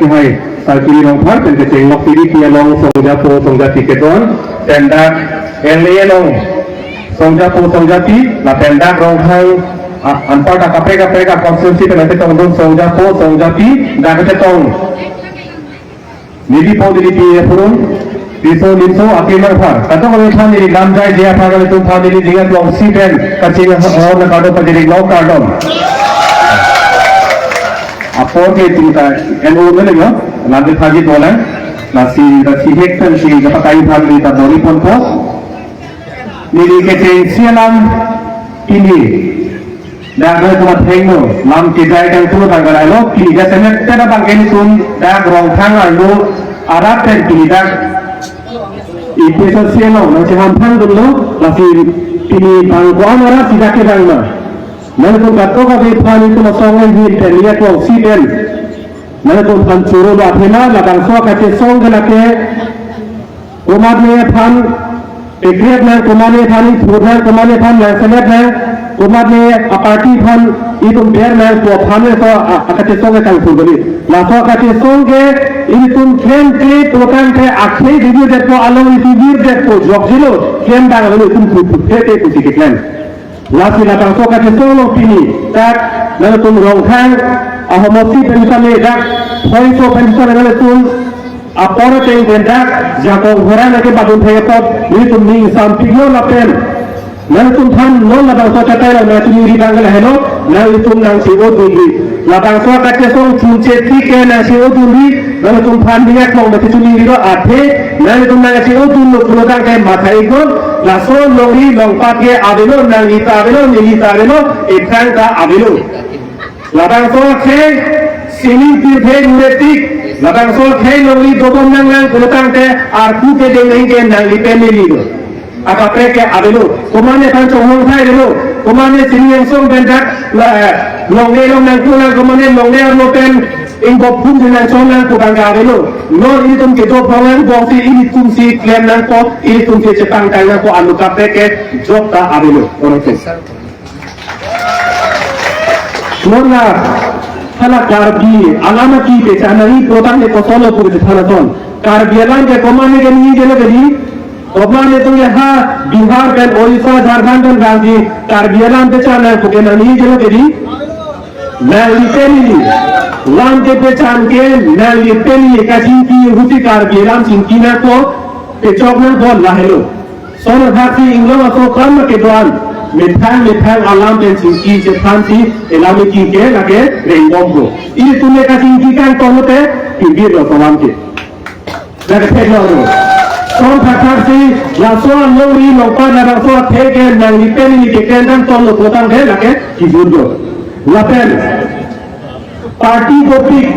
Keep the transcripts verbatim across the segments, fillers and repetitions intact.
Hai, Sarkiri Rongphar, pen kecheng Lok T V P along Songjapo Songjapi kedo-an, pen dak L A along Songjapo Songjapi, lapen dak Ronghang, a-, anparta kaprek kaprek a-constituency pen kachetongdun Songjapo Songjapi, dak kachetong Nelipo Nelipi aphuron, Riso Nimso Akim Rongphar. Kadokave aphan neli lamjai je aphan kalitum aphan neli Jinga Klongsi pen kaching ahormu kardom pajir-iklo, kardom. Apor ke tingta N O nele yo, lam ke phaji dolang, lasi, lasi hek pen si kapakai aphan neli ta bor-iponpo. Neli kechengsi alam pini dak dak kumat hengno, lam kejai kangtung tanggal alo, pini dak semet pen abang ke nelitum dak Rongkhang arlo arat pen pini dak A P H L C along nangchehamphang dunlo, lasi pini bang ko-an arat si dak kevang ma. Nangtum kadokave aphan nelitum asong nanghin pen, Jinga Klongsi pen nangtum aphan choro lo athema, labangso kachesong ke lake komatne aphan pekrep nang, komatne aphan ithur nang, komatne aphan nangselet nang, komatne a-party aphan itum ber nang pu aphan laso a-, a-, kachesong ke kangthur kali. Laso kachesong ke itum klemkle pulotangte akhei divirdetpo, along isi virdetpo, jokjelo, klemdang avelo, itum phu phu te te pusi keklem. Lasi labangso kachesong along pini dak nangtum Rongkhang ahomosti pen sitame dak Phongso pen sitame nangtum apor ateng pen dak jakong horan ake badun thek apot nelitum ning sampiklo lapen nangtum aphan non labangso chatai lo nangtum ningri abang ke lahelo, nangtum nangche-odunri. Labangso kachesong chunche tik ke nangche-odunri, nangtum aphan Jinga Klong mati chuningri lo athe, nangtum nangche-odunlo pulotangte matha-iknon, laso longri longpat ke avelo, nangli ta avelo, neli ta avelo, ekrang ta avelo. Labangso akhei sining pirthe nure tik, labangso akhei longri dobom nang nang pulotangte arpu kedeng nang ke nangli pen neli lo. Akaprek ke avelo, komatne aphan chonghong thai avelo, komatne sining angsong pen dak la, eh, longle along nangklu nang, komatne longle arlo pen ingbop phum nangchon nang pu abang ke avelo. Non ilitum kedo phrong nang bongsi ilitum si klem nangpo, ilitum si chepangtang nangpo, anut kaprek ke jok ta avelo. Kono tu. Non la, hala Karbi alam kepechan nangji pulotangte kosonlo pu kechethan ason. Karbi alam ke komatne ke ningjelo ke di, komatne atum ke ha Bihar pen, Orissa, Jharkhand pen vangji Karbi alam pechan nang pu ke nangningjelo ke di. Nangli pen neli. Lam kepechan ke nangli pen neli, kachingki ahut si Karbi alam chingki nangpo, pechok nangpo, lahelo. Son athak si inglong aso kam kedo-an, methang methang alam pen chingki chethan si elam kiki ke lake rengbompo. Ilitum ke kachingki kangtong te, pibir lo alam ke. Lake theklo lo. Son athak si laso alongri longpat labangso athe ke nangli pen neli keklem kangtonglo pulotangte lake kibunlo. Lapen party dopik,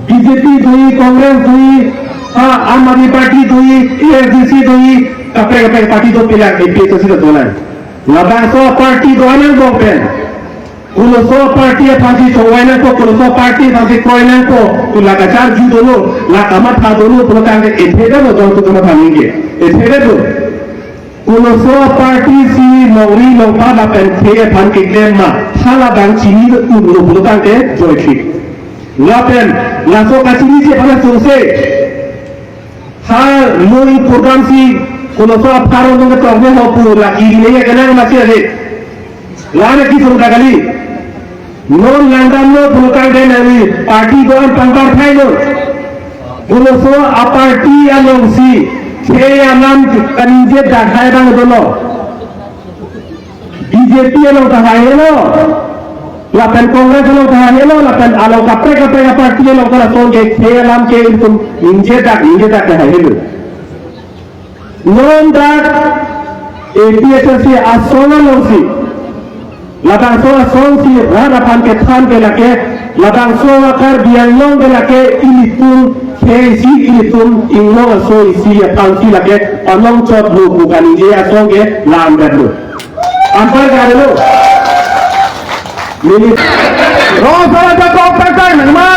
B J P doji, Congress doji, ha, Aam Aadmi Party doji, A S D C doji, kaprek kaprek party dopik lang, A P H L C ta dolang. Labangso party do-an angbong pen, koloso party aphansi chongvai nangpo, koloso party aphansi kroi nangpo, tu la kacharju dolo, la kamatha dolo pulotangte ethedetlo, jongtu kamatha ningje. Ethedetlo. Koloso party si longri longpat lapen khei aphan keklem ma, hala abang chini atumlo pulotangte joikhit. Lapen laso kachiniji aphan asonse, ha longri program si koloso apharo nung ketokme ho pu lake ri nangji kenang masi ave. Lana kisung ta kali. Non langdamlo pulotangte nangli party do-an pangpar thailo. Koloso a-party alongsi khei alam kaningje dak hai abang dolo. B J P along ta haihelo. Lapen Congress along ta haihelo, lapen along kaprek kaprek a-party along ta lason ke khei alam ke itum ningje dak, ningje dak ta haihelo. Non dak A P H L C asong alongsi, labangso asong si rat aphan kethan ke lake, labangso a-Karbi Anglong ke lake ilitum khei isi, ilitum inglong aso isi aphansi lake panongchotlo pu kaningje asong ke lamdetlo. Anpar ke avelo. Neli. Rong sala jakong pektai nangma.